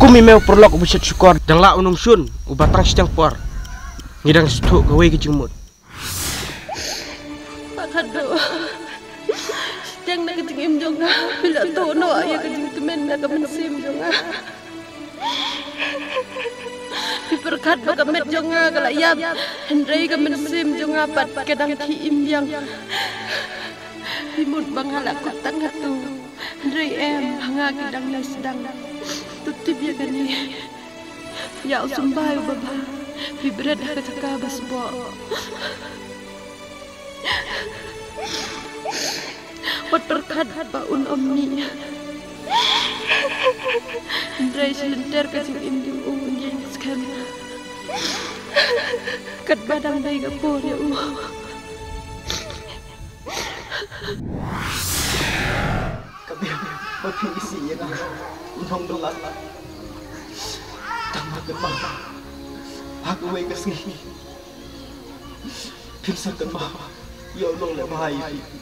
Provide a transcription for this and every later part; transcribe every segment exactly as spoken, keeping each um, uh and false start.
Kum i mei u paralok uba shet shukor, dang lah u nongshun uba tang shiteng por. Ngi dang sngewthuh kawei ka jingmut. Pyrkhat duh. Shiteng na ka jingim jong nga, phi la tuh noh ïa ka jingkmen na ka mynsiem jong nga. Phi pyrkhat ba ka met jong nga ka la ïap, hynrei ka mynsiem jong nga pat ka dang khih im biang. Phi mut ba nga la kut tang hato, hynrei em, ha nga ki dang leh sdang. To tip ïa kane. Ïa u symbai uba bha, phi bret ha ka jaka ba sboh. Wat pyrkhat ba un ym mih. Hynrei shi lynter ka jingim jong u un ïeng skhem. Katba dang dei ka por ïa u. Ka biang ba phi isih ïa nga, u nongbylla. Tang ba kynmaw ha kawei ka sngi phin sa kynmaw ïa u nongleh bha ïa phi.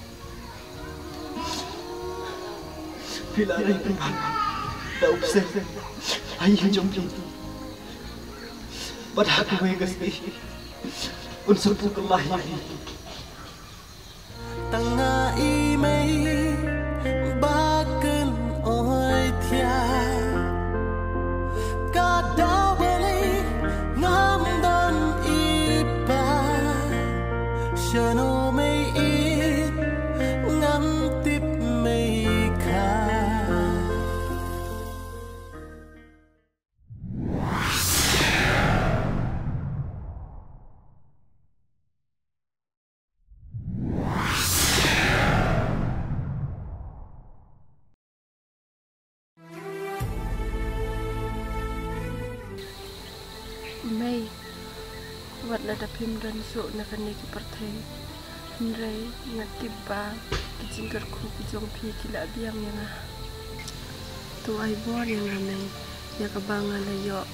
Phi la rei pynban da u bseiñ ha ïing jong phi. Bad ha kawei ka sngi un sa pyrkhat ïa phi. Tang nga i mei ba kynoi thiah, ka daw balei ngam don i pa. Shano mei ïeit ngam tip mei kha. Mei, wat lada phim don shuh na kane ka pyrthei, hynrei nga tip ba ki jingkyrkhu ki jong phi ki la biang ïa nga. To ai bor ïa nga mei, ïa kaba nga la ïoh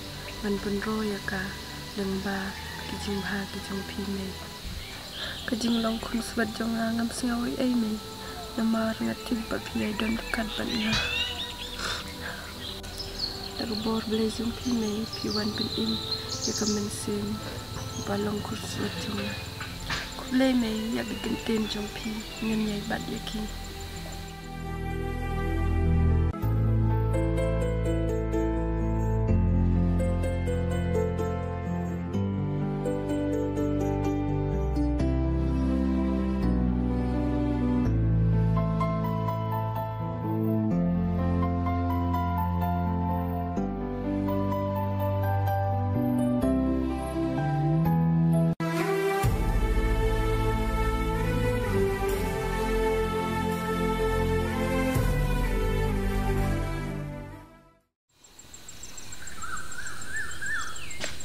ngan pynroi ïa ka lyngba ki jingbha ki jong phi mei. Ka jinglong khun swet jong nga ngam sngew ei ei mei, namar nga tip ba phi ïai don ryngkat bad nga. Da ka bor Blei jong phi mei phi wan pynim ïa ka mynsiem ba long khun swet jong nga. Khublei mei ïa ki kyntien jong phi, ngan ïai bat ïa ki.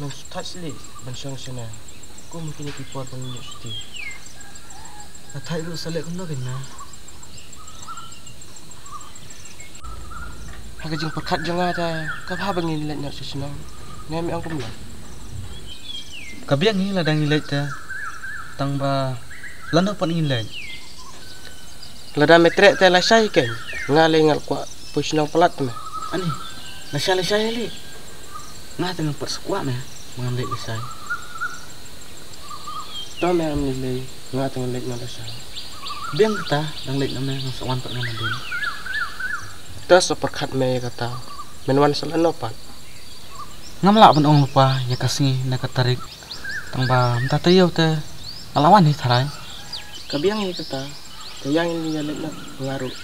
Nang shu thait seh leh ban shong shane. Kum kine ki por ban ïoh shuti. Nga thait ruh sa leh kumno kein ma. Ha ka jingpyrkhat jong nga te ka bha ba ngin leit noh sha shnong. Ngi ong kumno? Ka biang hi lada ngi leit te. Tang ba lano pat ngin leit? Lada me treh te lashai kein. Nga lei nga kwah poi shnong palat te me. Ani, lashai lashai lei. Nga te ngam pat sa kwah me ba ngam leit lashai. To me, am ni lei, nga te ngan leit noh lashai. Biang kata, dang leit noh me, nga sa wan pat nga nadien. To sa pyrkhat me ïa kata. Men wan sa lano pat? Ngam lah ban ong lypa ïa ka sngi ne ka tarik. Tang ba mynta taïew te nga la wan hi tharai. Ka biang hi kata. Ka ïa ngin ïa leit noh nga ruh.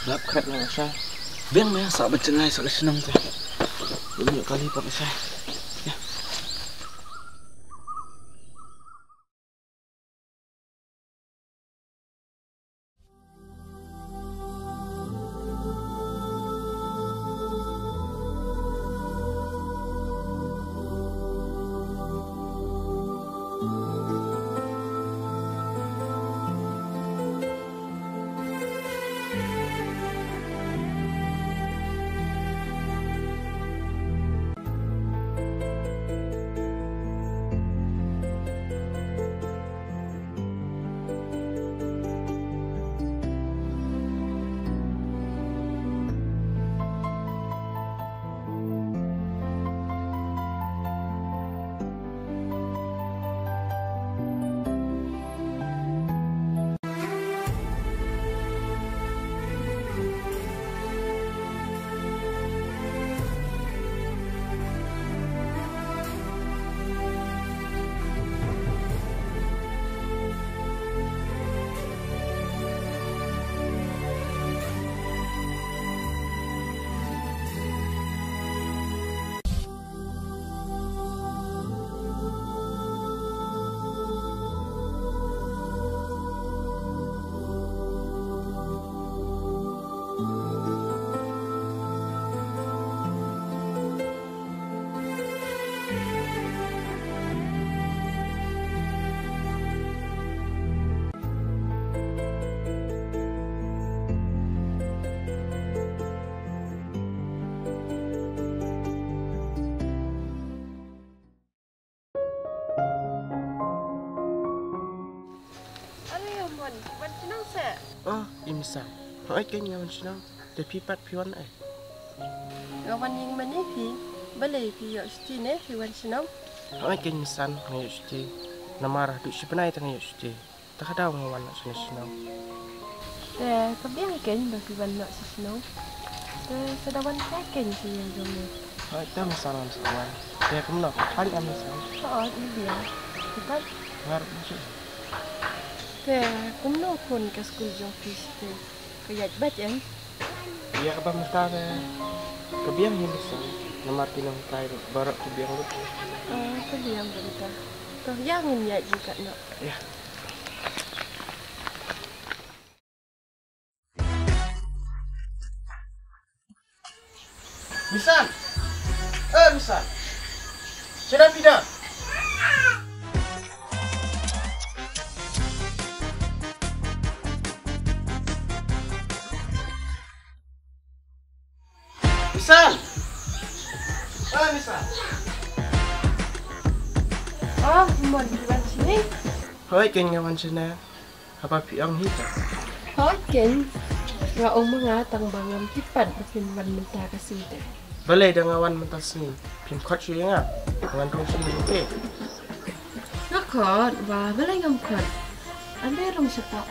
Nga ap khreh nga la sha. Biang me sa ba jngai sa ka shnong te. Ym ïoh kali pat la sha. Ïa Misan. Hooid keiñ nga wan shnong. Te phi pat phi wan ei? Nga wan ïing mane phi. Balei phi ïoh shuti ne phi wan shnong? Hooid keiñ Misan nga ïoh shuti. Namar haduh shi bnai te nga ïoh shuti. Te ka daw nga wan noh sha shnong. Te ka biang keiñ ba phi wan noh sha shnong. Te sa da wan kai keiñ phi ïa jong me. Hooid te Misan wan sa wan. Te kumno ka thaiñ em Misan? Hooid, i biang. Phi pat? Nga ruh. Te kumno khun ka skul jong phi te? Ka ïaid beit em? Ïa kaba mynta te ka biang hi Misan. Namar ki nonghikai ruh baroh ki biang lut. Ah, ka biang mynta. To ïa ngin ïaid ryngkat noh. Ïa. Misan. Eh, Misan. Sini phi da. Misan. Eh, Misan. Oh, Mon, phi wan shane? Hooid keiñ nga wan shane. Haba phi ong hi te. Hooid keiñ. Nga ong ma nga tang ba ngam tip pat ba phin wan mynta ka sngi te. Balei da nga wan mynta sngi phim khot shuh ïa nga? Ngan rung shuh ïa phi. Nga khot, ba balei ngam khot? Ande rung shapoh.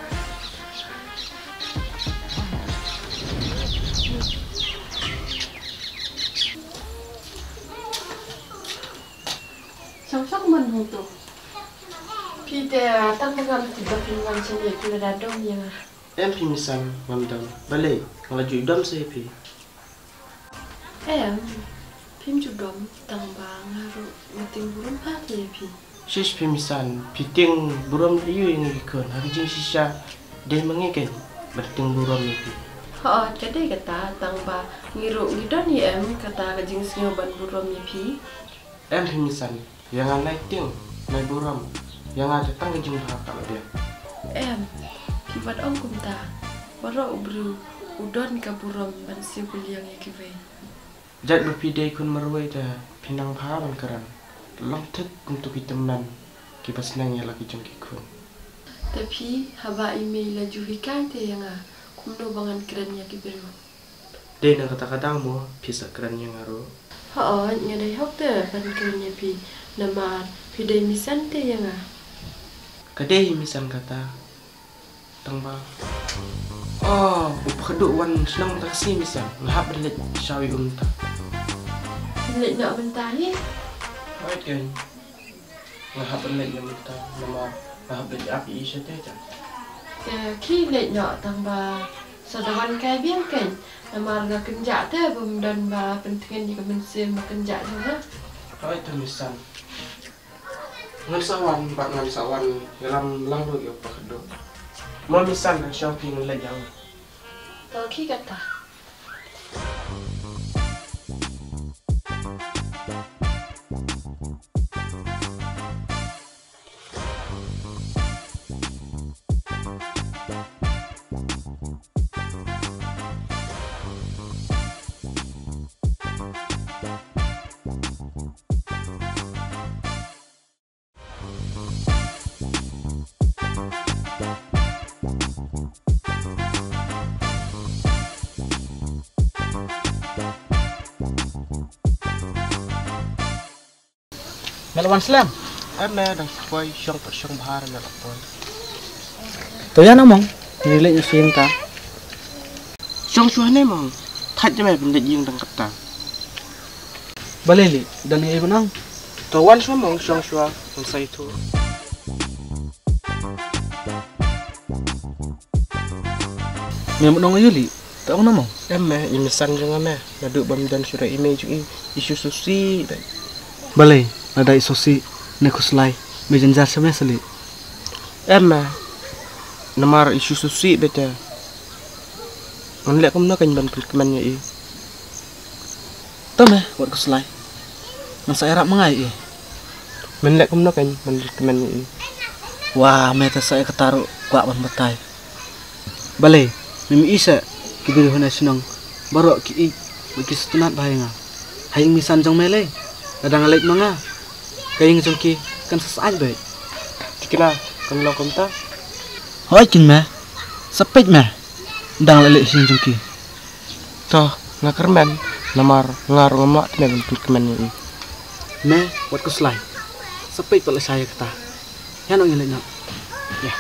Shong shong Mon hangto. Phi te tang ba ngam tip ba phin wan shane phi la da dom ïa nga. Em phi Misan ngam dom. Balei nga la ju dom sa ïa phi. Em, phim ju dom tang ba nga ruh nga tieng burom bha ïa phi. Shish phi Misan, phi tieng burom ïa ïu ïa ngi ki khun ha ka jingshisha. Dei ma ngi keiñ ban tieng burom ïa phi. Hooid ka dei kata tang ba ngi ruh ngi don ïa em kata ka jingsngew ban burom ïa phi. Em phi Misan, ïa nga nai tieng nai burom, ïa nga te tang ka jingbha ka la biang. Em, phi wat ong kumta, baroh u briew u don ka burom ban siew pynliang ïa kiwei. Jait ba phi dei khun marwei te phi nang bha ban kren. Long thik kumto ki tymmen kiba sneng ïa la ki jong ki khun. Te phi haba i mei la ju hikai te ïa nga kumno ba ngan kren ïa ki briew. Dei na kata ka daw mo phi sa kren ïa nga ruh. Hooid nga dei hok te ban kren ïa phi namar phi dei Misan te ïa nga. Ka dei hi Misan kata. Tang ba. Oh, u Pakduh wan shnong mynta ka sngi Misan. Nga hap ban leit shaw ïa u mynta. Phin leit noh mynta hi? Hooid keiñ. Nga hap ban leit noh mynta namar nga hap leit ap ïa i shatei te. Te khie leit noh tang ba sa da wan kai biang keiñ. Namar nga kynjah te bym don ba pyntngen ïa ka mynsiem ba kynjah jong nga. Hooid te Misan. Ngan sa wan, bad ngan sa wan ïalam lang ruh ïa u Pakduh. Mo Misan, ngan shong phi ngan leit ïa u. To khie kata. Me la wan slem? Em, me dang shu poi, shong pat shong bha re me la poi. To ïa na mong, ngi leit na sien ka. Shong shuwa ne mong, thait me ban leit ïing dang kata. Balei lei, dang ïa ban ang. To wan shuwa mong, shong shuwa, ngan sa ïathuh. Me mut ong aïu lei, to ong na mong. Em me, i Misan jong nga me, naduh ba ym don shuh ruh i mei jong i, i shu sngewsih beit. Balei, lada i sngewsih ne khuslai, me jynjar sha me sa lei. Em me, namar i shu sngewsih beit te. Ngan leh kumno keiñ ban pynkmen ïa i. To me, wat khuslai. Ngan sa ïarap ma nga ïa i. Men leh kumno keiñ ban pynkmen ïa i. Wa, me te sa ïa kata ruh kwah ban batai. Balei, me mih sha ki briew ha shnong baroh ki ïeit bad ki sngewtynnat bha ïa nga. Ha ïing Misan jong me lei, lada nga leit ma nga, ka ïing jong ki kan sa syaid beit. Thikna, kan long kumta. Hooid keiñ me, sa peit me. Dang la leh shisien jong ki. To, nga kyrmen, namar nga ruh ngam lah tang ban pynkmen ïa u. Me, wat khuslai. Sa peit pat lashai ïa kata. Ïa nong ïa leit noh. Ïa.